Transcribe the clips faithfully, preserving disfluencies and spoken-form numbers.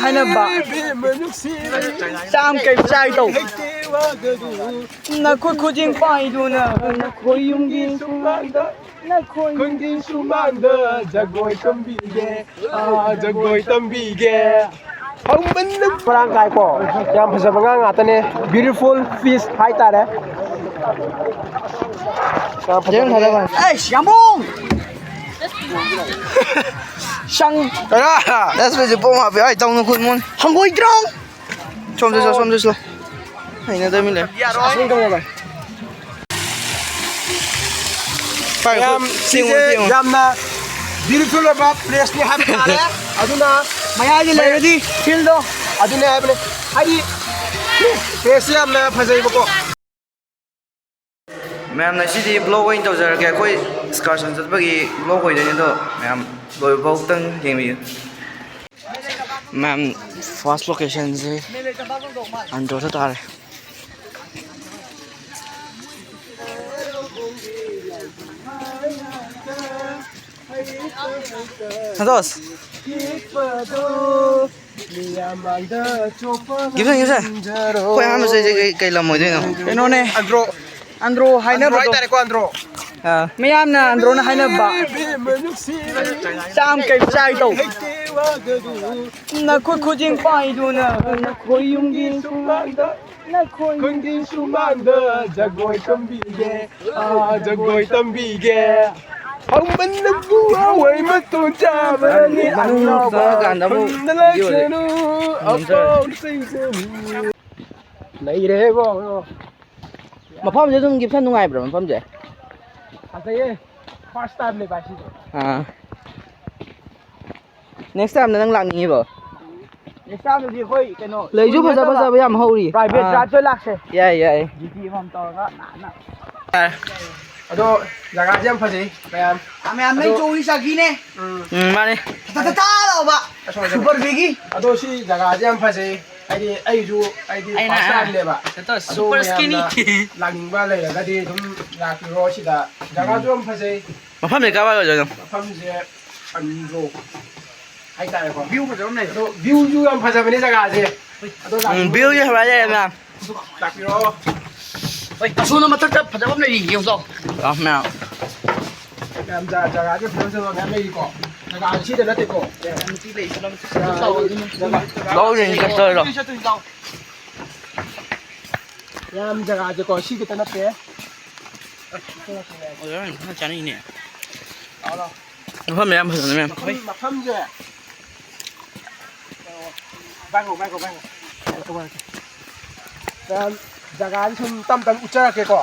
ꯍꯥꯏꯅꯕ꯫ ꯆꯥꯝ ꯀꯩ ꯆꯥꯏ ꯇꯧ꯫ ꯅꯈꯨꯠ ꯈꯨꯖꯤꯡ ꯄꯥꯏꯗꯨꯅ ꯅꯈꯣꯏ ꯌꯨꯝꯒꯤ ꯁꯨꯃꯥꯡꯗ, ꯅꯈꯣꯏ ꯈꯨꯟꯒꯤ ꯁꯨꯃꯥꯡꯗ ꯖꯒꯣꯏ ꯇꯝꯕꯤꯒꯦ, ꯑꯥ, ꯖꯒꯣꯏ ꯇꯝꯕꯤꯒꯦ꯫ ꯍꯧꯃꯟꯅ ꯃꯔꯥꯡ ꯀꯥꯏꯀꯣ, ꯌꯥꯝ ꯐꯖꯕ ꯉꯥ ꯉꯥꯛꯇꯅꯦ, beautiful fish ꯍꯥꯏꯇꯥꯔꯦ꯫ ꯌꯥꯝ ꯐꯖꯕ ꯉꯥ꯫ ꯑꯩꯁ, ꯌꯥꯝꯕꯨꯡ! ꯁꯪ꯫ ꯀꯔꯥ? ꯗꯁꯕꯤꯟꯁꯦ ꯄꯣꯝ ꯍꯥꯞꯄꯦ꯫ ꯑꯩ ꯇꯧꯅꯨ ꯈꯨꯠ ꯃꯨꯟ꯫ ꯍꯪꯒꯣꯏꯗ꯭ꯔꯣ? ꯁꯣꯝꯗ ꯆꯠꯂꯣ, ꯁꯣꯝꯗ ꯆꯠꯂꯣ꯫ ꯍꯩꯅꯗꯕ ꯃꯤ ꯂꯩ꯫ ꯌꯥꯔꯣꯏ꯫ ꯄꯥꯏꯌꯨ, ꯃꯌꯥꯝ, ꯈꯨꯠ ꯁꯦꯡꯉꯨ, ꯁꯤꯁꯦ ꯁꯦꯡꯉꯨ꯫ ꯌꯥꯝꯅ beautiful ꯑꯣꯏꯕ placeꯅꯤ ꯍꯥꯏꯕ ꯇꯥꯔꯦ꯫ ꯑꯗꯨꯅ ꯃꯌꯥꯏꯗ ꯂꯩꯔꯗꯤ fieldꯗꯣ ꯑꯗꯨꯅꯦ ꯍꯥꯏꯕꯅꯦ꯫ ꯍꯥꯏꯗꯤ placeꯁꯦ ꯌꯥꯝꯅ ꯐꯖꯩꯕꯀꯣ꯫ ꯃꯌꯥꯝꯅ ꯁꯤꯗꯤ vlog ꯑꯣꯏꯅ ꯇꯧꯖꯔꯒꯦ꯫ ꯑꯩꯈꯣꯏ excursion ꯆꯠꯄꯒꯤ vlog ꯑꯣꯏꯗꯣꯏꯅꯤ, ꯑꯗꯣ ꯃꯌꯥꯝ ꯂꯣꯏꯕ ꯐꯥꯎꯇꯪ ꯌꯦꯡꯕꯤꯌꯨ꯫ ꯃꯌꯥꯝ, first locationꯁꯦ ꯑꯟꯗ꯭ꯔꯣꯗ ꯇꯥꯔꯦ꯫ ꯁꯟꯇꯣꯁ꯫ ꯒꯤꯞꯁꯟ, ꯒꯤꯞꯁꯟ꯫ ꯑꯩꯈꯣꯏ ꯑꯍꯥꯟꯕ ꯆꯠꯂꯤꯁꯦ ꯀꯩ, ꯀꯩ ꯂꯝ ꯑꯣꯏꯗꯣꯏꯅꯣ? ꯀꯩꯅꯣꯅꯦ꯫ ꯑꯟꯗ꯭ꯔꯣ꯫ ꯑꯟꯗ꯭ꯔꯣ ꯍꯥꯏꯅꯕꯗꯣ꯫ ꯑꯟꯗ꯭ꯔꯣ ꯍꯥꯏꯇꯥꯔꯦꯀꯣ, ꯑꯟꯗ꯭ꯔꯣ꯫ ꯑꯥ꯫ ꯃꯌꯥꯝꯅ ꯑꯟꯗ꯭ꯔꯣꯅ ꯍꯥꯏꯅꯕ꯫ ꯆꯥꯝ ꯀꯩ ꯆꯥꯏ ꯇꯧ꯫ ꯅꯈꯨꯠ ꯈꯨꯖꯤꯡ ꯄꯥꯏꯗꯨꯅ ꯅꯈꯣꯏ ꯌꯨꯝꯒꯤ ꯁꯨꯃꯥꯡꯗ, ꯅꯈꯣꯏ ꯈꯨꯟꯒꯤ ꯁꯨꯃꯥꯡꯗ ꯖꯒꯣꯏ ꯇꯝꯕꯤꯒꯦ, ꯑꯥ, ꯖꯒꯣꯏ ꯇꯝꯕꯤꯒꯦ꯫ ꯍꯧꯃꯟꯅꯕꯨ ꯍꯋꯥꯏ ꯃꯇꯣꯟ ꯆꯥꯕꯅꯤ꯫ ꯃꯅꯨꯡ ꯆꯪꯉꯀꯥꯟꯗ ꯑꯃꯨꯛ ꯈꯨꯟꯗ ꯂꯥꯛꯆꯅꯨ, ꯎꯝ, ꯑꯄꯥꯎ ꯆꯤꯡꯁꯅꯨ꯫ ꯂꯩꯔꯦꯍꯦ ꯕ꯭ꯔꯣ, ꯕ꯭ꯔꯣ꯫ ꯃꯐꯝꯁꯦ ꯑꯗꯨꯝ ꯒꯤꯞꯁꯟ ꯅꯨꯡꯉꯥꯏꯕ꯭ꯔꯥ ꯃꯐꯝꯁꯦ? ꯐꯖꯩꯌꯦ꯫ First timeꯅꯦ ꯚꯥꯏ ꯁꯤꯁꯦ꯫ ꯑꯥ꯫ Next timeꯗ ꯅꯪ ꯂꯥꯛꯅꯤꯡꯉꯤꯕꯣ? Next timeꯗꯗꯤ ꯑꯩꯈꯣꯏ ꯀꯩꯅꯣ, ꯂꯩꯁꯨ ꯁ꯭ꯀꯨꯜ ꯐꯖ ꯅꯠꯇꯕ ꯐꯖꯕ ꯌꯥꯝ ꯍꯧꯔꯤ꯫ Private ꯑꯥ꯫ Drive ꯑꯣꯏ ꯂꯥꯛꯁꯦ꯫ ꯌꯥꯏ, ꯌꯥꯏ꯫ G T ꯑꯃꯃꯝ ꯇꯧꯔꯒ ꯅꯥꯟꯅ꯫ ꯑꯗꯣ ꯖꯒꯥꯁꯦ ꯌꯥꯝ ꯐꯖꯩ, ꯃꯌꯥꯝ꯫ ꯑꯥ, ꯃꯌꯥꯝ, ꯅꯪ ꯑꯗꯣ ꯆꯣꯡꯉꯤ ꯆꯥꯀꯤꯅꯦ꯫ ꯎꯝ꯫ ꯎꯝ, ꯃꯥꯅꯦ꯫ ꯇꯥ ꯇꯥ ꯇꯥ ꯂꯥꯎꯕ꯫ ꯑꯁꯣꯝꯗ꯫ Super Bigꯒꯤ꯫ ꯑꯗꯣ ꯁꯤ ꯖꯒꯥꯁꯦ ꯌꯥꯝ ꯐꯖꯩ꯫ ꯍꯥꯏꯗꯤ ꯑꯩꯁꯨ, ꯍꯥꯏꯗꯤ ꯑꯩꯅ first timeꯅꯦꯕ꯫ ꯁꯦꯇꯣ ꯑꯗꯣ super ꯃꯌꯥꯝꯅ skinny꯫ ꯂꯥꯛꯅꯤꯡꯕ ꯂꯩꯔꯒꯗꯤ ꯑꯗꯨꯝ ꯂꯥꯛꯄꯤꯔꯣ ꯁꯤꯗ꯫ ꯖꯒꯥꯁꯨ ꯌꯥꯝ ꯐꯖꯩ꯫ ꯃꯐꯝꯁꯦ ꯀꯥꯏꯋꯥꯏ ꯑꯣꯏꯗꯣꯏꯅꯣ? ꯃꯐꯝꯁꯦ ꯑꯟꯗ꯭ꯔꯣ꯫ ꯍꯥꯏꯇꯥꯔꯦꯀꯣ꯫ ꯚ꯭ꯌꯨ ꯐꯖꯕ ꯑꯃ ꯂꯩ꯫ ꯑꯗꯣ ꯚ꯭ꯌꯨꯁꯨ ꯌꯥꯝ ꯐꯖꯕꯅꯦ ꯖꯒꯥꯁꯦ꯫ ꯑꯗꯣ ꯎꯝ, ꯂꯥꯛꯄꯤꯔꯣ꯫ ꯚ꯭ꯌꯨꯁꯦ ꯐꯖꯔꯦ ꯃꯌꯥꯝ꯫ ꯂꯥꯛꯄꯤꯔꯣ꯫ ꯍꯣꯏ, ꯑꯁꯣꯝꯗ ꯃꯊꯛꯇ ꯐꯖꯕ ꯑꯃ ꯂꯩꯔꯤ, ꯌꯦꯡꯉꯨ ꯂꯥꯎ꯫ ꯂꯥꯎ ꯃꯌꯥꯝ꯫ ꯃꯌꯥꯝ ꯖ-, ꯖꯒꯥꯁꯦ ꯐꯖ ꯐꯖꯕ ꯃꯌꯥꯝ ꯂꯩꯔꯤꯀꯣ꯫ ꯖꯒꯥꯁꯦ ꯁꯤꯗ ꯅꯠꯇꯦꯀꯣ꯫ ꯅꯨꯄꯤ ꯂꯩꯁꯤꯅ ꯆꯠꯂꯣ꯫ ꯂꯧꯔꯤꯅꯤ, ꯆꯠꯇꯣꯏꯔꯣ? ꯃꯌꯥꯝ ꯖꯒꯥꯁꯦꯀꯣ ꯁꯤ ꯈꯛꯇ ꯅꯠꯇꯦ꯫ ꯑꯣꯖꯥ ꯍꯣꯏ ꯐꯖꯅ ꯆꯥꯅꯩꯅꯦ꯫ ꯂꯥꯛꯑꯣ, ꯂꯥꯛꯑꯣ꯫ ꯃꯐꯝ ꯃꯌꯥꯝ ꯐꯖꯅ ꯃꯌꯥꯝ꯫ ꯃꯐꯝ, ꯃꯐꯝꯁꯦ꯫ ꯄꯥꯏꯈꯣ, ꯄꯥꯏꯈꯣ, ꯄꯥꯏꯈꯣ꯫ ꯄꯥꯏꯈꯣ, ꯄꯥꯏꯈꯣ꯫ ꯃꯌꯥꯝ ꯖꯒꯥꯁꯦ ꯁꯨꯝ ꯇꯞ ꯇꯞ ꯎꯠꯆꯔꯛꯀꯦꯀꯣ꯫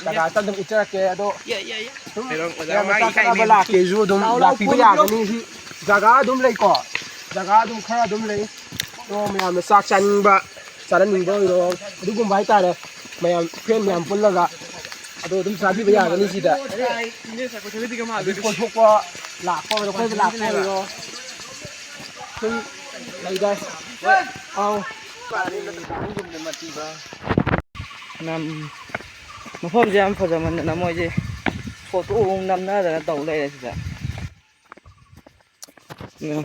ꯖꯒꯥ ꯇꯞ ꯇꯞ ꯎꯠꯆꯔꯛꯀꯦ꯫ ꯑꯗꯣ ꯌꯥꯏ, ꯌꯥꯏ, ꯌꯥꯏ꯫ ꯁꯨꯝ ꯀꯩꯅꯣ, ꯑꯣꯖꯥ ꯃꯌꯥꯝꯅ ꯃꯥꯒꯤ ꯆꯥꯛ ꯏꯀꯥꯏ ꯆꯥꯅꯕ ꯃꯤꯅꯤ꯫ ꯂꯥꯛꯀꯦꯁꯨ ꯑꯗꯨꯝ ꯂꯥꯛꯑꯣ, ꯂꯥꯛꯑꯣ, ꯂꯥꯛꯄꯤꯕ ꯐꯣꯟ ꯌꯥꯒꯅꯤ꯫ ꯁꯤ ꯖꯒꯥ ꯑꯗꯨꯝ ꯂꯩꯀꯣ꯫ ꯖꯒꯥ ꯑꯗꯨꯝ ꯈꯔ ꯑꯗꯨꯝ ꯂꯩ꯫ ꯑꯗꯣ ꯃꯌꯥꯝꯅ ꯆꯥꯛ ꯆꯥꯅꯤꯡꯕ, ꯆꯥꯅꯅꯤꯡꯕ ꯑꯣꯏꯔꯣ, ꯑꯗꯨꯒꯨꯝꯕ ꯍꯥꯏꯇꯥꯔꯦ꯫ ꯃꯌꯥꯝ friend ꯃꯌꯥꯝ ꯄꯨꯜꯂꯒ ꯑꯗꯣ ꯑꯗꯨꯝ ꯆꯥꯕꯤꯕ ꯌꯥꯒꯅꯤ ꯁꯤꯗ꯫ ꯑꯗꯩ ꯀꯣꯏꯊꯣꯛꯄ ꯂꯥꯛꯄ ꯑꯣꯏꯔꯣ, ꯀꯣꯏꯕ ꯂꯥꯛꯄ ꯑꯣꯏꯔꯣ, ꯁꯨꯝ ꯂꯩꯗꯥꯏ? ꯑꯥꯎ꯫ ꯌꯥꯝ, ꯃꯐꯝꯁꯦ ꯌꯥꯝ ꯐꯖꯃꯟꯗꯅ ꯃꯣꯏꯁꯦ photo ꯑꯃꯨꯛ ꯅꯝꯅꯗꯅ ꯇꯧ ꯂꯩꯔꯦ ꯁꯤꯗ꯫ ꯎꯝ꯫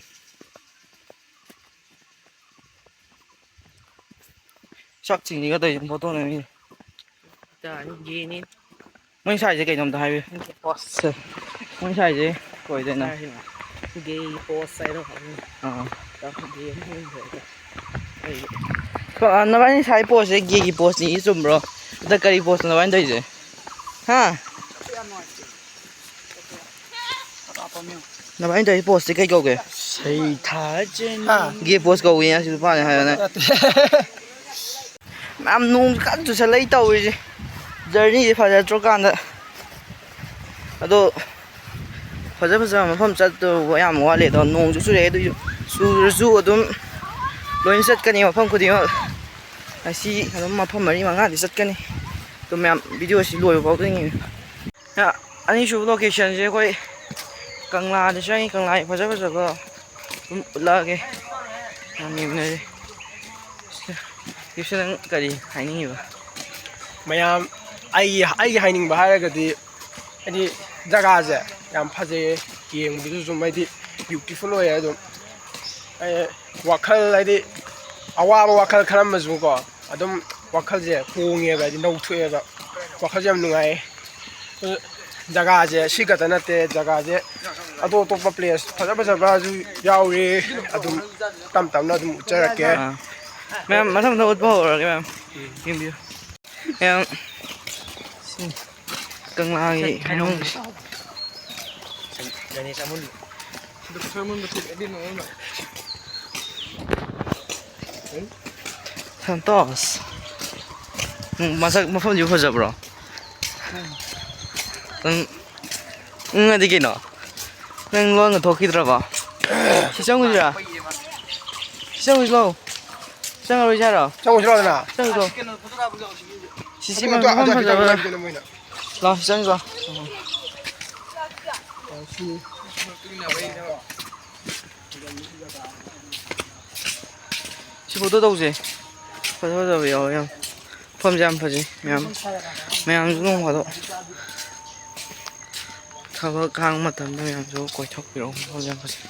ꯁꯛ ꯆꯤꯡꯁꯤꯒ ꯇꯧꯔꯤꯁꯦ photo ꯅꯝꯃꯤ꯫ ꯇꯥꯅꯤ, gay ꯅꯤ꯫ ꯃꯣꯏ ꯁꯥꯏꯁꯦ ꯀꯩꯅꯣꯝꯇ ꯍꯥꯏꯕꯤꯌꯨ꯫ Gay pose꯫ ꯃꯣꯏ ꯁꯥꯏꯁꯦ ꯀꯩ ꯑꯣꯏꯗꯣꯏꯅꯣ? ꯀꯩ ꯍꯥꯏꯅꯣ? Gay pose ꯍꯥꯏꯔꯣ? ꯑꯥ꯫ Gay ꯑꯃ ꯑꯣꯏꯈ꯭ꯔꯦ꯫ ꯀꯣ, ꯑ, ꯅꯕꯥꯅꯤ ꯁꯥꯏ poseꯁꯦ gayꯒꯤ poseꯅꯤ, ꯆꯨꯝꯕ꯭ꯔꯣ? ꯑꯗ ꯀꯔꯤ poseꯅꯣ ꯅꯕꯥꯅꯤ ꯇꯧꯔꯤꯁꯦ? ꯍꯥ? ꯅꯕꯥꯅꯤ ꯇꯧꯔꯤ poseꯁꯦ ꯀꯩ ꯀꯧꯒꯦ? ꯁꯩꯊꯥꯖꯅꯤ꯫ ꯍꯥ? Gay pose ꯀꯧꯏ ꯍꯥꯏꯁꯤ ꯅꯨꯄꯥꯅꯤ ꯍꯥꯏꯕꯅꯦ꯫ ꯅꯠꯇꯦ꯫ ꯃꯌꯥꯝ ꯅꯣꯡ ꯀꯟꯅ ꯆꯨꯁꯜꯂꯛꯏ ꯇꯧꯔꯤꯁꯦ꯫ Journeyꯁꯦ ꯐꯖꯗ꯭ꯔꯀꯥꯟꯗ꯫ ꯑꯗꯣ ꯐꯖ ꯐꯖꯕ ꯃꯐꯝ ꯆꯠꯇꯧꯕ ꯌꯥꯝ ꯋꯥꯠꯂꯤ꯫ ꯑꯗꯣ ꯅꯣꯡꯁꯨ ꯆꯨꯔꯛꯑꯦ, ꯑꯗꯨꯏꯁꯨ ꯆꯨꯔꯁꯨ ꯑꯗꯨꯝ ꯂꯣꯏꯅ ꯆꯠꯀꯅꯤ ꯃꯐꯝ ꯈꯨꯗꯤꯡꯃꯛ꯫ ꯉꯁꯤ ꯑꯗꯨꯝ ꯃꯐꯝ ꯃꯔꯤ ꯃꯉꯥꯗꯤ ꯆꯠꯀꯅꯤ꯫ ꯑꯗꯨ ꯃꯌꯥꯝ videoꯁꯤ ꯂꯣꯏꯕ ꯐꯥꯎꯗ ꯌꯦꯡꯉꯨ꯫ ꯑ, ꯑꯅꯤꯁꯨꯕ locationꯁꯦ ꯑꯩꯈꯣꯏ ꯀꯪꯂꯥꯗ ꯆꯪꯉꯤ꯫ ꯀꯪꯂꯥꯒꯤ ꯐꯖ ꯐꯖꯕ ꯑꯗꯨꯝ ꯎꯠꯂꯛꯑꯒꯦ꯫ ꯌꯥꯝ ꯌꯦꯡꯅꯔꯤ꯫ ꯁꯤꯗ ꯅꯪ ꯀꯔꯤ ꯍꯥꯏꯅꯤꯡꯉꯤꯕ? ꯃꯌꯥꯝ, ꯑꯩꯒꯤ, ꯑꯩꯒꯤ ꯍꯥꯏꯅꯤꯡꯕ ꯍꯥꯏꯔꯒꯗꯤ, ꯍꯥꯏꯗꯤ, ꯖꯒꯥꯁꯦ ꯌꯥꯝ ꯐꯖꯩꯌꯦ, ꯌꯦꯡꯕꯗꯁꯨ ꯁꯨꯝ, ꯍꯥꯏꯗꯤ, beautiful ꯑꯣꯏꯌꯦ ꯑꯗꯨꯝ꯫ ꯑꯩ ꯋꯥꯈꯜ ꯍꯥꯏꯗꯤ ꯑꯋꯥꯕ ꯋꯥꯈꯜ ꯈꯜꯂꯝꯃꯁꯨꯀꯣ, ꯑꯗꯨꯝ ꯋꯥꯈꯜꯁꯦ ꯍꯣꯡꯉꯦꯕ, ꯍꯥꯏꯗꯤ ꯅꯧꯊꯣꯛꯑꯦꯕ, ꯋꯥꯈꯜꯁꯦ ꯌꯥꯝ ꯅꯨꯡꯉꯥꯏꯌꯦ꯫ ꯑꯗꯨ ꯖꯒꯥꯁꯦ ꯁꯤ ꯈꯛꯇ ꯅꯠꯇꯦ, ꯖꯒꯥꯁꯦ ꯑꯇꯣꯞ ꯑꯇꯣꯞꯄ ꯄ꯭ꯂꯦꯁ ꯐꯖ ꯐꯖꯕꯁꯨ ꯌꯥꯎꯔꯤ꯫ ꯑꯗꯨꯝ ꯇꯞ ꯇꯞꯅ ꯑꯗꯨꯝ ꯎꯠꯆꯔꯛꯀꯦ꯫ ꯑꯥ꯫ ꯃꯌꯥꯝ ꯃꯊꯪ ꯃꯊꯪ ꯎꯠꯄ ꯍꯧꯔꯒꯦ ꯃꯌꯥꯝ꯫ ꯌꯦꯡꯕꯤꯌꯨ꯫ ꯃꯌꯥꯝ ꯁꯤ ꯀꯪꯂꯥꯒꯤ ꯃꯅꯨꯡ꯫ ꯁꯟꯇꯣꯁ꯫ ꯎꯝ, ꯃꯁꯛ ꯃꯐꯝꯁꯤꯕꯨ ꯐꯖꯕ꯭ꯔꯣ? ꯅꯪ ꯎꯪꯉꯗꯤ ꯀꯩꯅꯣ? ꯅꯪ ꯂꯣꯟꯒ ꯊꯣꯛꯈꯤꯗ꯭ꯔꯕꯣ? ꯁꯤ ꯆꯪꯉꯨꯁꯤꯔꯥ? ꯁꯤ ꯆꯪꯉꯨꯁꯤ ꯂꯥꯎ꯫ ꯆꯪꯉꯔꯣꯏꯁꯦ ꯍꯥꯏꯔꯣ? ꯆꯪꯉꯨꯁꯤ ꯂꯥꯎꯗꯅ꯫ ꯆꯪꯉꯨꯁꯤ ꯂꯥꯎ꯫ ꯁꯤ, ꯁꯤ ꯑꯗꯨ, ꯑꯗꯨ, ꯃꯐꯝ ꯑꯗꯨ ꯍꯥꯏꯐꯦꯠ ꯐꯖꯕ꯫ ꯆꯪꯉꯨꯁꯤ ꯂꯥꯎ ꯃꯣꯏꯅ꯫ ꯂꯥꯎ, ꯁꯤ ꯆꯪꯉꯨꯁꯤ ꯂꯥꯎ꯫ ꯁꯤ ꯐꯣꯇꯣ ꯇꯧꯁꯦ꯫ ꯐꯖ ꯐꯖꯕ ꯌꯥꯎꯋꯦ ꯌꯥꯝ꯫ ꯃꯐꯝꯁꯦ ꯌꯥꯝ ꯐꯖꯩ꯫ ꯃꯌꯥꯝ, ꯃꯌꯥꯝꯁꯨ ꯅꯣꯡ ꯐꯥꯗꯣꯛ ꯊꯕꯛ ꯍꯥꯡꯕ ꯃꯇꯝꯗ ꯃꯌꯥꯝꯁꯨ ꯀꯣꯏꯊꯣꯛꯄꯤꯔꯛꯑꯣ꯫ ꯃꯐꯝꯁꯦ ꯌꯥꯝ ꯐꯖꯩ꯫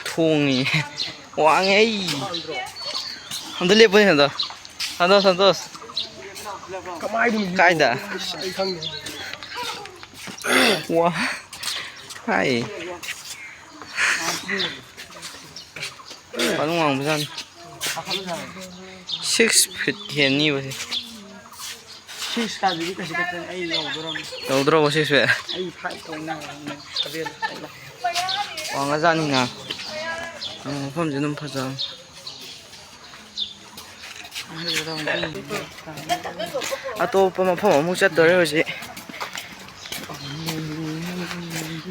ꯊꯣꯡꯉꯤ꯫ ꯋꯥꯡꯉꯦ ꯑꯩ꯫ ꯑꯝꯇ ꯂꯦꯞꯄꯨꯅꯦ ꯁꯟꯇꯣꯁ꯫ ꯁꯟꯇꯣꯁ, ꯁꯟꯇꯣꯁ꯫ ꯀꯃꯥꯏꯗꯅꯣ ꯀꯥꯏꯗ? ꯑꯩ ꯈꯪꯗꯦ꯫ ꯋꯥ꯫ ꯍꯥꯏ꯫ ꯐꯖꯅ ꯋꯥꯡꯕꯖꯥꯠꯅꯤ꯫ Six feet ꯍꯦꯟꯅꯤꯕ ꯁꯤ꯫ Six ꯀꯥꯗꯨꯗꯤ ꯀꯩꯁꯨ ꯈꯛꯇꯅꯤ, ꯑꯩ ꯌꯧꯗꯣꯔꯝꯅꯤ꯫ ꯌꯧꯗ꯭ꯔꯣꯕ six feet? ꯑꯩ five ꯇꯧ ꯉꯥꯏꯔꯝꯅꯦ, seven ꯑꯩ ꯂꯥꯛ-꯫ ꯋꯥꯡꯉꯖꯥꯠꯅꯤꯅ꯫ ꯎꯝ, ꯃꯐꯝꯁꯦ ꯑꯗꯨꯝ ꯐꯖꯕꯅꯤ꯫ ꯑꯇꯣꯞꯄ ꯃꯐꯝ ꯑꯃꯨꯛ ꯆꯠꯇꯣꯔꯦ ꯍꯧꯖꯤꯛ꯫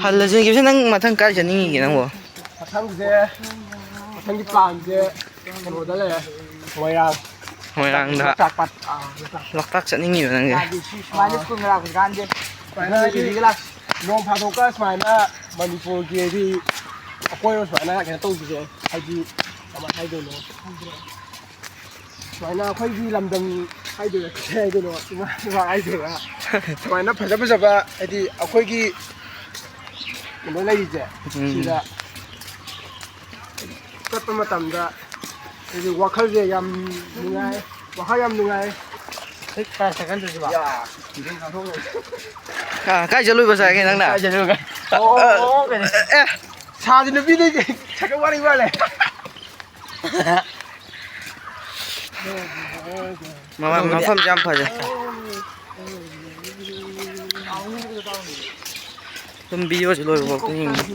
ꯍꯜꯂꯁꯦ꯫ ꯅꯪ ꯃꯊꯪ ꯀꯥꯏ ꯆꯠꯅꯤꯡꯉꯤꯒꯦ ꯅꯪꯕꯣ? ꯃꯊꯪꯁꯦ, ꯃꯊꯪꯒꯤ planꯁꯦ ꯀꯩꯅꯣꯗ ꯂꯩꯔꯦ, ꯃꯣꯏꯔꯥꯡ꯫ ꯃꯣꯏꯔꯥꯡꯗ꯫ ꯂꯣꯛꯇꯥꯛ ꯄꯥꯠ, ꯑꯥ, ꯂꯣꯛꯇꯥꯛ꯫ ꯂꯣꯛꯇꯥꯛ ꯆꯠꯅꯤꯡꯉꯤꯕ ꯅꯪꯁꯦ? ꯁꯨꯃꯥꯏꯅ ꯁ꯭ꯀꯨꯜ ꯂꯥꯛꯄꯁꯦ ꯀꯥꯟꯗꯦ꯫ ꯁꯨꯃꯥꯏꯅ ꯍꯥꯏꯗꯤ ꯅꯣꯡ ꯐꯥꯗꯣꯛꯀ ꯁꯨꯃꯥꯏꯅ ꯃꯅꯤꯄꯨꯔꯒꯤ ꯍꯥꯏꯗꯤ ꯑꯀꯣꯏꯕ ꯁꯨꯃꯥꯏꯅ ꯀꯩꯅꯣ ꯇꯧꯕꯁꯦ, ꯍꯥꯏꯗꯤ, ꯀꯃꯥꯏꯅ ꯍꯥꯏꯗꯣꯏꯅꯣ? ꯁꯨꯃꯥꯏꯅ ꯑꯩꯈꯣꯏꯒꯤ ꯂꯝꯗꯝ ꯍꯥꯏꯗꯣꯏꯔꯥ, ꯀꯩ ꯍꯥꯏꯗꯣꯏꯅꯣ, ꯏꯃꯥ ꯂꯩꯕꯥꯛ ꯍꯥꯏꯗꯣꯏꯔꯥ, ꯁꯨꯃꯥꯏꯅ ꯐꯖ ꯐꯖꯕ, ꯍꯥꯏꯗꯤ, ꯑꯩꯈꯣꯏꯒꯤ ꯀꯩꯅꯣ ꯂꯩꯔꯤꯁꯦ, ꯎꯝ꯫ ꯁꯤꯗ ꯆꯠꯄ ꯃꯇꯝꯗ ꯍꯥꯏꯗꯤ ꯋꯥꯈꯜꯁꯦ ꯌꯥꯝ ꯅꯨꯡꯉꯥꯏ, ꯋꯥꯈꯜ ꯌꯥꯝ ꯅꯨꯡꯉꯥꯏ꯫ ꯍꯦꯛ ꯈꯔ ꯁꯥꯏꯀꯜꯗꯨꯁꯨ ꯂꯥꯛꯑꯣ꯫ ꯌꯥ꯫ ꯑꯥ, ꯀꯥꯏ ꯆꯠꯂꯨꯏꯕ ꯉꯁꯥꯏꯒꯤ ꯅꯪꯅ? ꯀꯥꯏ ꯆꯠꯂꯨꯏꯕ? ꯑꯣ, ꯑꯣ, ꯑꯣ, ꯀꯩꯅꯣ꯫ ꯑꯦ, ꯑꯦ꯫ ꯁꯥꯁꯤ ꯅꯨꯄꯤꯗꯩ ꯁꯥꯏꯀꯜ ꯋꯥꯔꯤ ꯃꯥꯜꯂꯦ꯫ ꯃꯐꯝ, ꯃꯐꯝꯁꯦ ꯌꯥꯝ ꯐꯖꯩ꯫ ꯑꯗꯨꯝ videoꯁꯤ ꯂꯣꯏꯕ ꯐꯥꯎ ꯌꯦꯡꯉꯨ꯫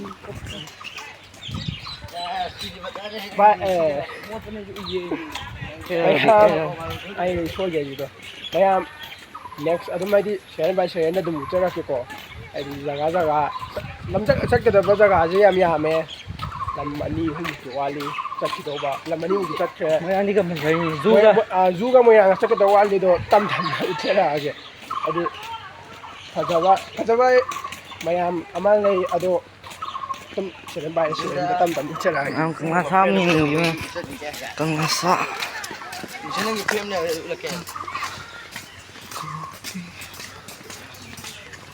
ꯚꯥꯏ, ꯑꯦ, ꯑꯩ, ꯑꯩ ꯁꯣꯏꯈꯤꯕꯗꯣ꯫ ꯃꯌꯥꯝ, next ꯑꯗꯨꯝ ꯍꯥꯏꯗꯤ season by seasonꯗ ꯑꯗꯨꯝ ꯎꯠꯆꯔꯛꯀꯦꯀꯣ꯫ ꯍꯥꯏꯗꯤ ꯖꯒꯥ ꯖꯒꯥ, ꯂꯝꯆꯠ ꯆꯠꯀꯗꯕ ꯖꯒꯥꯁꯦ ꯌꯥꯝ ꯌꯥꯝꯃꯦ꯫ ꯂꯝ ꯑꯅꯤ ꯑꯍꯨꯝꯃꯨꯛꯇꯤ ꯋꯥꯠꯂꯤ ꯆꯠꯈꯤꯗꯧꯕ꯫ ꯂꯝ ꯑꯅꯤꯃꯨꯛꯇꯤ ꯆꯠꯈ꯭ꯔꯦ꯫ ꯃꯣꯏꯔꯥꯡꯗꯤ ꯀꯝꯄꯜꯁꯔꯤꯅꯤ꯫ ꯖꯨꯒ ꯃꯣꯏ-, ꯃꯣꯏ-, ꯑ, ꯖꯨꯒ ꯃꯣꯏꯔꯥꯡꯒ ꯆꯠꯀꯗꯧꯕ ꯋꯥꯠꯂꯤꯗꯣ ꯇꯝ ꯇꯝꯅ ꯎꯠꯆꯔꯛꯑꯒꯦ꯫ ꯑꯗꯨ ꯐꯖꯕ, ꯐꯖꯕ ꯃꯌꯥꯝ ꯑꯃ ꯂꯩ, ꯑꯗꯣ ꯑꯗꯨꯝ season by seasonꯗ ꯇꯝ ꯇꯝ ꯎꯠꯆꯔꯛꯑꯒꯦ꯫ ꯌꯥꯝ ꯀꯪꯂꯥ ꯁꯥ ꯑꯃ ꯌꯦꯡꯅꯤꯡꯉꯤꯕ꯫ ꯀꯪꯂꯥ ꯁꯥ꯫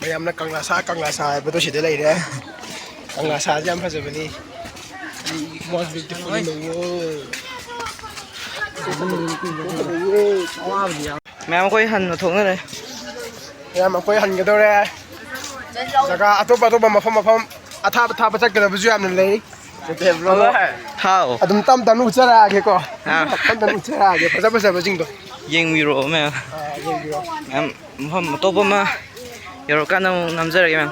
ꯃꯌꯥꯝꯅ ꯀꯪꯂꯥ ꯁꯥ, ꯀꯪꯂꯥ ꯁꯥ ꯍꯥꯏꯕꯗꯣ ꯁꯤꯗ ꯂꯩꯔꯦ꯫ ꯀꯪꯂꯥ ꯁꯥꯁꯦ ꯌꯥꯝ ꯐꯖꯕꯅꯤ꯫ Most beautiful in the world꯫ ꯃꯌꯥꯝ ꯑꯩꯈꯣꯏ ꯍꯟꯅ ꯊꯣꯛꯅꯔꯦ꯫ ꯃꯌꯥꯝ ꯑꯩꯈꯣꯏ ꯍꯟꯒꯗꯧꯔꯦ꯫ ꯖꯒꯥ ꯑꯇꯣꯞ ꯑꯇꯣꯞꯄ ꯃꯐꯝ ꯃꯐꯝ ꯑꯊꯥꯞ ꯑꯊꯥꯞꯄ ꯆꯠꯀꯗꯕꯁꯨ ꯌꯥꯝꯅ ꯂꯩ꯫ ꯍꯥꯎ꯫ ꯑꯗꯨꯝ ꯇꯞ ꯇꯞꯅ ꯎꯠꯆꯔꯛꯑꯒꯦꯀꯣ꯫ ꯑꯥ꯫ ꯇꯞ ꯇꯞꯅ ꯎꯠꯆꯔꯛꯑꯒꯦ ꯐꯖ ꯐꯖꯕꯁꯤꯡꯗꯣ꯫ ꯌꯦꯡꯕꯤꯔꯛꯑꯣ ꯃꯌꯥꯝ꯫ ꯑꯥ, ꯌꯦꯡꯕꯤꯔꯛꯑꯣ꯫ ꯃꯌꯥꯝ ꯃꯐꯝ ꯑꯇꯣꯞꯄ ꯑꯃ ꯌꯧꯔꯀꯥꯟꯗ ꯑꯃꯨꯛ ꯅꯝꯖꯔꯒꯦ ꯃꯌꯥꯝ꯫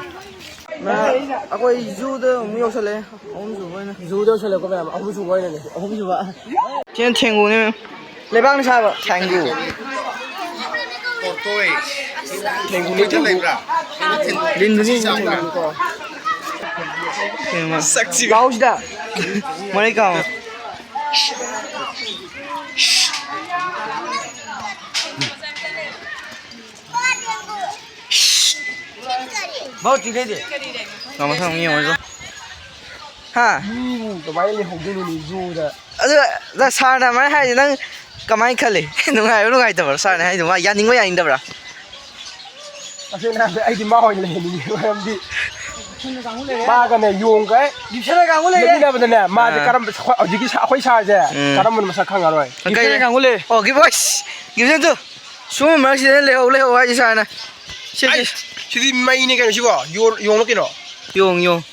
ꯃꯌꯥꯝ, ꯑꯩꯈꯣꯏ ꯖꯨꯗ ꯑꯃꯨꯛ ꯌꯧꯁꯜꯂꯛꯑꯦ꯫ ꯑꯍꯨꯝꯁꯨꯕ ꯑꯣꯏꯅ꯫ ꯖꯨꯗ ꯌꯧꯁꯜꯂꯛꯄ ꯃꯌꯥꯝ ꯑꯍꯨꯝꯁꯨꯕ ꯑꯣꯏꯅꯅꯦ꯫ ꯑꯍꯨꯝꯁꯨꯕ꯫ ꯁꯤꯅ ꯊꯦꯡꯒꯨꯅꯦ ꯃꯌꯥꯝ꯫ ꯂꯩꯕꯥꯛꯅ ꯁꯥꯕ꯫ ꯊꯦꯡꯒꯨ꯫ ꯊꯦꯡꯒꯨꯅꯤ, ꯊꯦꯡꯒꯨ꯫ ꯂꯩꯕ꯭ꯔꯥ? ꯂꯤꯟꯗꯨꯅꯤ꯫ ꯁꯛꯁꯤꯒ꯫ ꯂꯥꯛꯑꯣ ꯁꯤꯗ꯫ ꯃꯔꯩ ꯀꯥꯎ꯫ ꯃꯊꯪ ꯑꯃꯨꯛ ꯌꯦꯡꯉꯨꯔꯁꯤ꯫ ꯍꯥ? ꯃꯤꯕꯨ ꯀꯃꯥꯏꯅ ꯂꯩꯍꯧꯗꯣꯏꯅꯣꯅꯦ ꯖꯨꯗ? ꯑꯗꯨ, ꯅ ꯁꯥꯔꯅ ꯑꯗꯨꯃꯥꯏꯅ ꯍꯥꯏꯁꯦ ꯅꯪ ꯀꯃꯥꯏꯅ ꯈꯜꯂꯤ? ꯅꯨꯡꯉꯥꯏꯕ꯭ꯔꯥ ꯅꯨꯡꯉꯥꯏꯇꯕ꯭ꯔꯥ? ꯁꯥꯔꯅ ꯍꯥꯏꯗꯣ ꯃꯥ ꯌꯥꯅꯤꯡꯕ꯭ꯔꯥ ꯌꯥꯅꯤꯡꯗꯕ꯭ꯔꯥ? ꯇꯁꯦꯡꯅ ꯍꯥꯏꯔꯕꯗ ꯑꯩꯗꯤ ꯃꯥ ꯑꯣꯏꯅ ꯂꯩꯍꯟꯅꯤꯡꯉꯦ, ꯃꯔꯝꯗꯤ ꯃꯥꯒꯅꯦ ꯌꯣꯡꯒ ꯍꯦꯛ ꯒꯤꯞꯁꯟꯅ ꯀꯥꯡꯕꯨ ꯂꯩꯔꯦ꯫ ꯂꯦꯞꯃꯤꯟꯅꯕꯗꯅꯦ, ꯃꯥꯁꯦ ꯑꯥ꯫ ꯀꯔꯝꯕ, ꯍꯧꯖꯤꯛꯀꯤ ꯁꯥ-, ꯑꯩꯈꯣꯏ ꯁꯥꯔꯁꯦ ꯎꯝ꯫ ꯀꯔꯝꯕꯅꯣ ꯃꯁꯛ ꯈꯪꯉꯔꯣꯏ꯫ ꯀꯩ? ꯒꯤꯞꯁꯟꯅ ꯀꯥꯡꯕꯨ ꯂꯩꯔꯦ꯫ ꯑꯣ, ꯒꯤꯞ-, ꯑꯣꯏꯁ! ꯒꯤꯞꯁꯟ ꯇꯨ! ꯁꯨꯝꯕ ꯃꯔꯛꯁꯤꯗ ꯂꯩꯍꯧ, ꯂꯩꯍꯧ ꯍꯥꯏꯁꯦ ꯁꯥꯔꯅ꯫ ꯁꯦ, ꯁꯦ꯫ ꯑꯩꯁ, ꯁꯤꯗꯤ ꯃꯩꯅꯤ ꯀꯩꯅꯣ ꯁꯤꯕꯣ? ꯌꯣ-, ꯌꯣꯡꯂꯣ ꯀꯩꯅꯣ? ꯌꯣꯡ, ꯌꯣꯡ꯫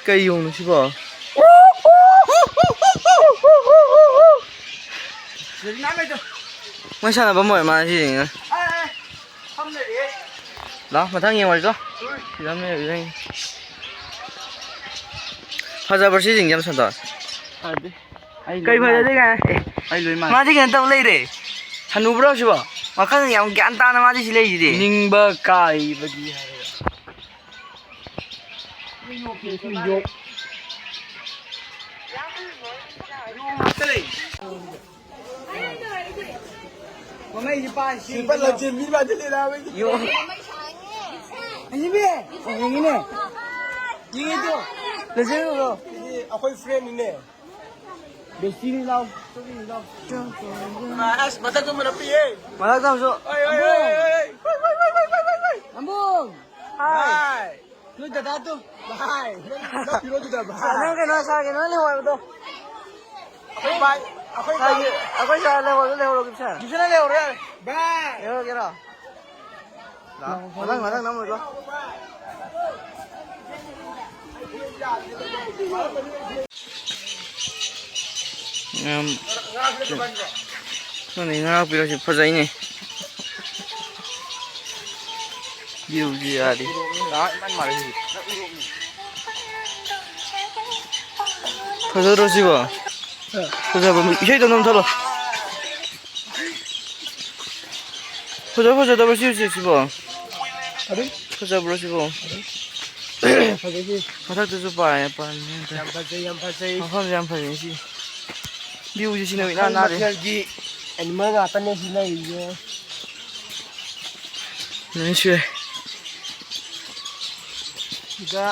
ꯀꯩ ꯌꯣꯡꯅꯣ ꯁꯤꯕꯣ? ꯁꯤꯗꯗꯤ ꯅꯥꯟ ꯂꯩꯇꯦ꯫ ꯃꯣꯏ ꯁꯥꯟꯅꯐꯝ ꯑꯣꯏꯔ ꯃꯥꯜꯂꯦ ꯁꯤꯁꯤꯡꯁꯦ꯫ ꯑꯦ, ꯑꯦ, ꯐꯝ ꯂꯩꯔꯤꯌꯦ꯫ ꯂꯥꯛꯑꯣ, ꯃꯊꯪ ꯌꯦꯡꯉꯨꯔꯁꯤ ꯂꯥꯛꯑꯣ꯫ ꯁꯤꯗ ꯑꯃ ꯂꯩꯔꯝꯃꯤ ꯅꯪ꯫ ꯐꯖꯕ꯭ꯔꯣ ꯁꯤꯁꯤꯡꯁꯦ ꯌꯥꯝ ꯁꯟꯗꯣ? ꯐꯖꯗꯦ꯫ ꯑꯩ ꯀꯩ ꯂꯣꯏ ꯐꯖꯗꯦ ꯃꯥꯜꯂꯦ꯫ ꯀꯥꯏ? ꯑꯦ, ꯑꯩ ꯂꯣꯏ ꯃꯥꯜꯂꯦ꯫ ꯃꯥꯗꯤ ꯀꯩꯅꯣ ꯇꯧ ꯂꯩꯔꯦ꯫ ꯍꯅꯨꯕ꯭ꯔꯣ ꯁꯤꯕꯣ? ꯋꯥꯈꯜ ꯌꯥꯝ ꯒ꯭ꯌꯥꯟ ꯇꯥꯅ ꯃꯥꯗꯤ ꯁꯤ ꯂꯩꯁꯤꯗꯤ꯫ ꯅꯤꯡꯕ ꯀꯥꯏꯕꯗꯤ ꯍꯥꯏꯔꯒ꯫ ꯃꯃꯩꯁꯤ ꯄꯥꯏ ꯁꯤ ꯁꯤꯕ ꯂꯟꯖꯦꯟꯕꯤ ꯃꯥꯟꯁꯤꯜꯂꯛꯑꯦ ꯅꯥꯕ꯫ ꯌꯣ꯫ ꯑꯁꯤꯕꯤ! ꯑꯣ, ꯌꯦꯡꯉꯤꯅꯦ꯫ ꯌꯦꯡꯉꯤꯗꯣ꯫ ꯂꯟꯖꯦꯟꯕꯤꯗꯣ꯫ ꯁꯤꯗꯤ ꯑꯩꯈꯣꯏ ꯐ꯭ꯔꯦꯟꯅꯤꯅꯦ꯫ ꯕꯦꯁꯇꯤꯅꯤ ꯂꯥꯎ꯫ ꯑꯁ, ꯃꯊꯛꯇ ꯑꯃ ꯅꯞꯄꯤꯌꯦ꯫ ꯃꯊꯛꯇ ꯑꯃꯁꯨ꯫ ꯑꯣꯏ, ꯑꯣꯏ, ꯑꯣꯏ, ꯑꯣꯏ, ꯑꯣꯏ꯫ ꯑꯝꯕꯨꯡ! ꯍꯥꯏ꯫ ꯍꯥꯏ꯫ ꯅꯣꯏ ꯗꯗꯥꯗꯣ꯫ ꯍꯥꯏ꯫ ꯅꯪ ꯅꯞꯄꯤꯔꯣ ꯑꯗꯨꯗ, ꯚꯥꯏ? ꯅꯪ ꯀꯩꯅꯣ ꯁꯥꯔꯒꯦ, ꯅꯪ ꯂꯩꯍꯧ ꯍꯥꯏꯕꯗꯣ꯫ ꯑꯩꯈꯣꯏ ꯚꯥꯏ, ꯑꯩꯈꯣꯏ ꯁꯥꯔꯒꯦ, ꯚꯥꯏ꯫ ꯑꯩꯈꯣꯏ ꯁꯥꯔ ꯂꯩꯍꯧꯔꯒꯦ, ꯂꯩꯍꯧꯔꯒꯦ, ꯁꯥꯔ꯫ ꯒꯤꯞꯁꯟꯅ ꯂꯩꯍꯧꯔꯦ꯫ ꯚꯥꯏ꯫ ꯂꯩꯍꯧꯔꯒꯦꯔꯣ? ꯂꯥꯛꯑꯣ꯫ ꯃꯊꯪ, ꯃꯊꯪ ꯅꯝꯃꯨꯔꯣ꯫ ꯌꯥꯝ ꯈꯪꯗꯦ, ꯉꯥ ꯄꯤꯔꯛꯁꯤ ꯐꯖꯩꯅꯦ꯫ ꯚ꯭ꯌꯨꯁꯤ ꯌꯥꯗꯦ꯫ ꯐꯖꯗ꯭ꯔꯣ ꯁꯤꯕꯣ? ꯐꯖꯕ ꯏꯁꯩꯗꯣ ꯅꯝꯊꯠꯂꯣ꯫ ꯐꯖ ꯐꯖꯗꯕ ꯁꯤ ꯎꯆꯦꯛꯁꯤꯕꯣ? ꯑꯗꯨꯝ ꯐꯖꯕ꯭ꯔꯣ ꯁꯤꯕꯣ? ꯐꯖꯩ ꯁꯤ꯫ ꯃꯊꯛꯇꯁꯨ ꯄꯥꯏ, ꯄꯥꯏ꯫ ꯌꯥꯝ ꯐꯖꯩ, ꯌꯥꯝ ꯐꯖꯩ꯫ ꯃꯐꯝꯁꯦ ꯌꯥꯝ ꯐꯖꯩ ꯁꯤ꯫ ꯚ꯭ꯌꯨꯁꯦ ꯁꯤꯅ ꯏꯅꯥꯟ ꯃꯈꯜ ꯅꯥꯜꯂꯤ꯫ ꯃꯊꯦꯜꯒꯤ ꯑꯦꯅꯤꯃꯦꯜ ꯉꯥꯛꯇꯅꯦ ꯁꯤ ꯂꯩꯔꯤꯁꯦ꯫ ꯂꯣꯏ ꯁꯨꯔꯦ꯫ ꯁꯤꯗ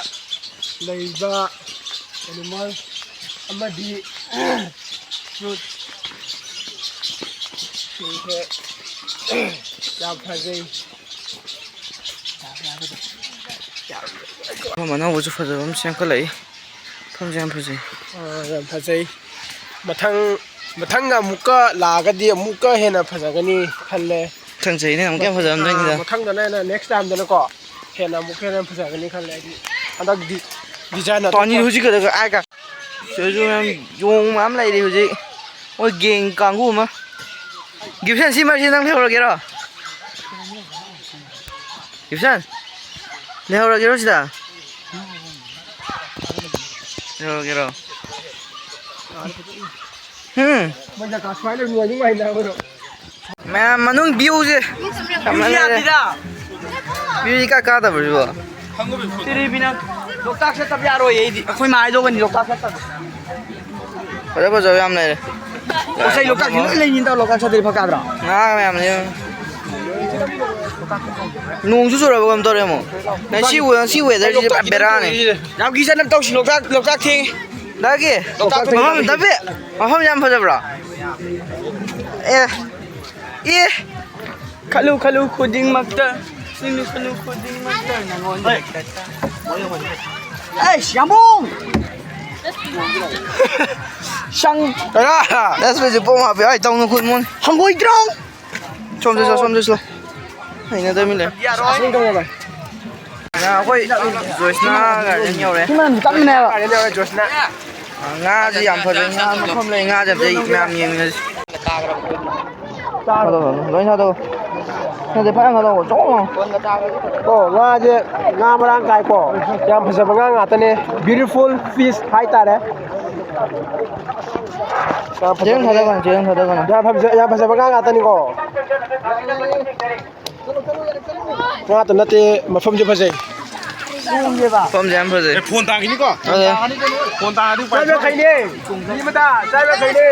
ꯂꯩꯔꯤꯕ ꯑꯦꯅꯤꯃꯦꯜ ꯑꯃꯗꯤ ꯐ꯭ꯔꯨꯠ ꯁꯤꯡꯁꯦ ꯌꯥꯝ ꯐꯖꯩ꯫ ꯃꯐꯝ ꯑꯅꯧꯕꯁꯨ ꯐꯖꯕ ꯑꯃ ꯁꯦꯝꯒꯠꯂꯛꯏ꯫ ꯃꯐꯝꯁꯦ ꯌꯥꯝ ꯐꯖꯩ꯫ ꯑꯥ, ꯌꯥꯝ ꯐꯖꯩ꯫ ꯃꯊꯪ, ꯃꯊꯪꯗ ꯑꯃꯨꯛꯀ ꯂꯥꯛꯑꯒꯗꯤ ꯑꯃꯨꯛꯀ ꯍꯦꯟꯅ ꯐꯖꯒꯅꯤ ꯈꯜꯂꯦ꯫ ꯃꯊꯪ ꯆꯍꯤꯅ ꯑꯃꯨꯛꯀ ꯍꯦꯟꯅ ꯐꯖꯔꯝꯗꯣꯏꯅꯤꯗ꯫ ꯑꯥ, ꯃꯊꯪꯗꯅ ꯍꯦꯟꯅ, ꯅꯦꯛꯁ ꯇꯥꯏꯝꯗꯅꯀꯣ ꯍꯦꯟꯅ ꯑꯃꯨꯛꯀ ꯍꯦꯟꯅ ꯐꯖꯒꯅꯤ ꯈꯜꯂꯦ꯫ ꯍꯥꯏꯗꯤ ꯍꯟꯗꯛ ꯗꯤ-, ꯗꯤꯖꯥꯏꯟ ꯑꯇꯣꯞꯄ ꯄꯥꯅꯤ ꯍꯧꯖꯤꯛ ꯈꯛꯇ ꯑꯥꯏ ꯀꯥ-, ꯁꯤꯗꯁꯨ ꯃꯌꯥꯝ ꯌꯣꯡ ꯃꯌꯥꯝ ꯂꯩꯔꯤ ꯍꯧꯖꯤꯛ꯫ ꯃꯣꯏ ꯒꯦꯡ ꯀꯥꯡꯕꯨ ꯑꯃ꯫ ꯒꯤꯞꯁꯟ, ꯁꯤ ꯃꯔꯛꯁꯤ ꯅꯪ ꯂꯩꯍꯧꯔꯒꯦꯔꯣ? ꯒꯤꯞꯁꯟ, ꯂꯩꯍꯧꯔꯒꯦꯔꯣ ꯁꯤꯗ? ꯂꯩꯍꯧꯔꯒꯦꯔꯣ? ꯍꯨꯝ? ꯃꯣꯏ ꯖꯒꯥ ꯁ꯭ꯋꯥꯏꯗ ꯅꯨꯡꯉꯥꯏꯅꯤ ꯅꯨꯡꯉꯥꯏꯅꯕꯗꯣ꯫ ꯃꯌꯥꯝ ꯃꯅꯨꯡ ꯚ꯭ꯌꯨꯁꯦ ꯌꯥꯝ ꯐꯖꯔꯦ꯫ ꯌꯥꯗꯦꯗ꯫ ꯚ꯭ꯌꯨ ꯏꯀꯥ ꯀꯥꯗꯕ꯭ꯔꯣ ꯁꯤꯕꯣ? ꯇꯤꯔꯤꯕꯤꯅ ꯂꯣꯛꯇꯥꯛ ꯆꯠꯇꯕ ꯌꯥꯔꯣꯏ ꯑꯩꯗꯤ꯫ ꯑꯩꯈꯣꯏ ꯃꯥ ꯍꯥꯏꯗꯣꯛꯀꯅꯤ ꯂꯣꯛꯇꯥꯛ ꯆꯠꯇꯕ꯫ ꯐꯖ ꯐꯖꯕ ꯌꯥꯝ ꯂꯩꯔꯦ꯫ ꯄꯣꯠ ꯆꯩ ꯂꯣꯛꯇꯥꯛꯀꯤ ꯂꯣꯏ ꯂꯩꯅꯤ ꯇꯧ ꯂꯣꯛꯇꯥꯛ ꯆꯠꯇ꯭ꯔꯗꯤ ꯐꯔꯛ ꯇꯥꯗ꯭ꯔꯣ? ꯉꯥ ꯃꯌꯥꯝꯁꯦ꯫ ꯅꯣꯡꯁꯨ ꯆꯨꯔꯕ ꯀꯩꯅꯣꯝ ꯇꯧꯔꯦ ꯑꯃꯨꯛ꯫ ꯉꯁꯤ ꯋꯦ-, ꯉꯁꯤ ꯋꯦꯗꯔꯁꯤꯗꯤ ꯄꯨꯔꯥ ꯕꯦꯔꯥꯅꯤ꯫ ꯌꯥꯝ ꯀꯤꯖꯅ ꯇꯧꯁꯤ ꯂꯣꯛꯇꯥꯛ, ꯂꯣꯛꯇꯥꯛ ꯊꯦꯡꯉꯦ꯫ ꯂꯥꯛꯀꯦ? ꯂꯣꯛꯇꯥꯛ ꯃꯐꯝ ꯊꯦꯡꯉꯦ꯫ ꯇꯞꯄꯤ꯫ ꯃꯐꯝ ꯌꯥꯝ ꯐꯖꯕ꯭ꯔꯣ? ꯑꯦ꯫ ꯑꯦ꯫ ꯈꯜꯂꯨ ꯈꯜꯂꯨ ꯈꯨꯗꯤꯡꯃꯛꯇ, ꯈꯜꯂꯨ ꯈꯜꯂꯨ ꯈꯨꯗꯤꯡꯃꯛꯇ ꯅꯉꯣꯟꯗ ꯈꯛꯇ꯫ ꯑꯩꯁ, ꯌꯥꯝꯕꯨꯡ! ꯁꯪ꯫ ꯀꯅꯥ? ꯗꯁ ꯕꯖꯦ ꯄꯣꯛ ꯍꯥꯞꯄꯦ꯫ ꯑꯩ ꯇꯧꯅꯨ ꯈꯨꯠ ꯃꯨꯟ꯫ ꯍꯪꯒꯣꯏꯗ꯭ꯔꯣꯡ! ꯁꯣꯝꯗ ꯆꯠꯂꯣ, ꯁꯣꯝꯗ ꯆꯠꯂꯣ꯫ ꯍꯩꯅꯗꯕ ꯃꯤ ꯂꯩ꯫ ꯉꯥ ꯑꯩꯈꯣꯏ ꯖꯣꯏꯁꯅꯥ ꯒꯥꯔꯗꯦꯟ ꯌꯧꯔꯦ꯫ ꯁꯤ ꯃꯅꯝꯁꯤ ꯀꯟꯕꯅꯦꯕ꯫ ꯒꯥꯔꯗꯦꯟ ꯌꯧꯔꯦ, ꯖꯣꯏꯁꯅꯥ꯫ ꯉꯥꯁꯤ ꯌꯥꯝ ꯐꯖꯩ, ꯉꯥ ꯃꯐꯝ ꯂꯩ, ꯉꯥꯁꯦ ꯑꯝꯇ ꯃꯌꯥꯝ ꯌꯦꯡꯃꯤꯟꯅꯁꯤ꯫ ꯊꯥꯗꯧ, ꯊꯥꯗꯧ, ꯂꯣꯏ ꯊꯥꯗꯧ꯫ ꯅꯠꯇꯦ, ꯐꯖꯅ ꯊꯥꯗꯧ, ꯆꯣꯡꯉꯣ꯫ ꯑꯣ, ꯉꯥꯁꯦ, ꯉꯥ ꯃꯔꯥꯡ ꯀꯥꯏꯀꯣ꯫ ꯌꯥꯝ ꯐꯖꯕ ꯉꯥ ꯉꯥꯛꯇꯅꯦ꯫ Beautiful fish ꯍꯥꯏꯇꯥꯔꯦ꯫ ꯌꯥꯝ ꯆꯦꯔꯪ ꯐꯖꯕꯅꯦ꯫ ꯊꯥꯗꯒꯅꯨ, ꯆꯦꯔꯪ ꯊꯥꯗꯒꯅꯨ꯫ ꯌꯥꯝ ꯐꯖ-, ꯌꯥꯝ ꯐꯖꯕ ꯉꯥ ꯉꯥꯛꯇꯅꯤꯀꯣ꯫ ꯉꯥꯇ ꯅꯠꯇꯦ, ꯃꯐꯝꯁꯨ ꯐꯖꯩ꯫ ꯃꯐꯝꯁꯦ ꯌꯥꯝ ꯐꯖꯩ꯫ ꯑꯦ, ꯐꯣꯟ ꯇꯥꯈꯤꯅꯤꯀꯣ? ꯑꯗ ꯐꯣꯟ ꯇꯥꯔꯗꯤ ꯎꯄꯥꯏ ꯆꯥꯏꯕ ꯂꯩꯇꯦ꯫ ꯐꯩꯅꯦ꯫ ꯃꯤ ꯑꯃꯇ ꯆꯥꯏꯕ ꯐꯩꯅꯦ꯫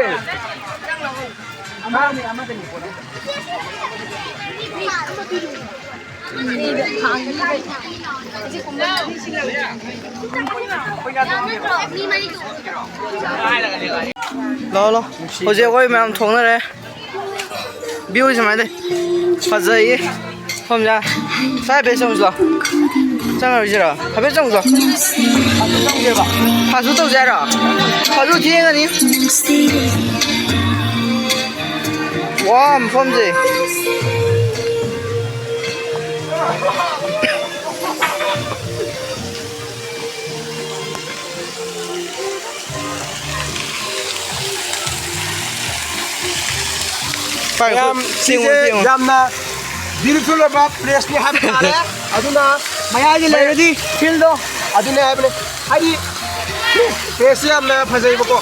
ꯂꯥꯛꯑꯣ, ꯂꯥꯛꯑꯣ꯫ ꯍꯧꯖꯤꯛ ꯑꯩꯈꯣꯏ ꯃꯌꯥꯝ ꯊꯣꯛꯅꯔꯦ꯫ View ꯁꯨꯃꯥꯏꯅ ꯂꯩ꯫ ꯐꯖꯩꯌꯦ꯫ ꯃꯐꯝꯁꯦ꯫ ꯁ꯭ꯋꯥꯏ ꯍꯥꯏꯐꯦꯠ ꯆꯪꯉꯨꯁꯤ ꯂꯥꯛꯑꯣ꯫ ꯆꯪꯉꯔꯣꯏꯁꯤꯔꯣ? ꯍꯥꯏꯐꯦꯠ ꯆꯪꯉꯨꯁꯤ ꯂꯥꯛꯑꯣ꯫ ꯐꯥꯁꯨ ꯇꯧꯁꯦ ꯍꯥꯏꯔꯣ? ꯐꯥꯁꯨ ꯊꯦꯡꯉꯅꯤ꯫ ꯋꯥ ꯃꯐꯝꯁꯦ꯫ ꯌꯥꯝ ꯁꯦꯡꯉꯨ, ꯁꯤꯁꯦ ꯁꯦꯡꯉꯨ꯫ ꯌꯥꯝꯅ beautiful ꯑꯣꯏꯕ place ꯅꯤ ꯍꯥꯏꯕ ꯇꯥꯔꯦ꯫ ꯑꯗꯨꯅ ꯃꯌꯥꯏꯗ ꯂꯩꯔꯗꯤ field ꯗꯣ ꯑꯗꯨꯅꯦ ꯍꯥꯏꯕꯅꯦ꯫ ꯍꯥꯏꯗꯤ place ꯁꯦ ꯌꯥꯝꯅ ꯐꯖꯩꯕꯀꯣ꯫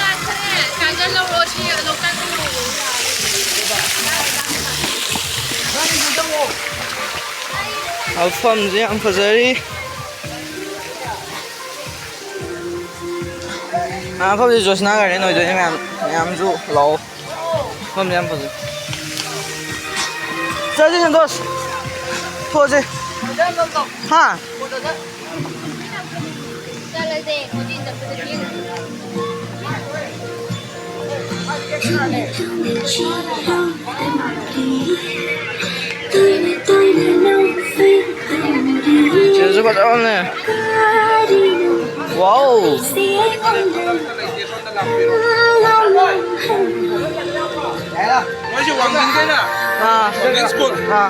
ꯃꯐꯝꯁꯦ ꯌꯥꯝ ꯐꯖꯔꯤ꯫ ꯑꯥ, ꯃꯐꯝꯁꯦ ꯖꯣꯁꯅꯥ garden ꯑꯣꯏꯗꯣꯏꯅꯦ ꯃꯌꯥꯝ, ꯃꯌꯥꯝꯁꯨ ꯂꯥꯛꯑꯣ꯫ ꯃꯐꯝꯁꯦ ꯌꯥꯝ ꯐꯖꯩ꯫ ꯆꯠꯂꯁꯤ ꯁꯟꯇꯣꯁ꯫ ꯊꯣꯛꯑꯁꯤ꯫ ꯍꯥ? ꯁꯤꯗꯁꯨ ꯐꯖꯕꯅꯦ꯫ Wow! ꯃꯣꯏꯁꯦ ꯋꯥꯡꯖꯤꯡꯗꯩꯅ? ꯑꯥ꯫ ꯋꯥꯡꯖꯤꯡ ꯁ꯭ꯀꯨꯜ꯫ ꯑꯥ꯫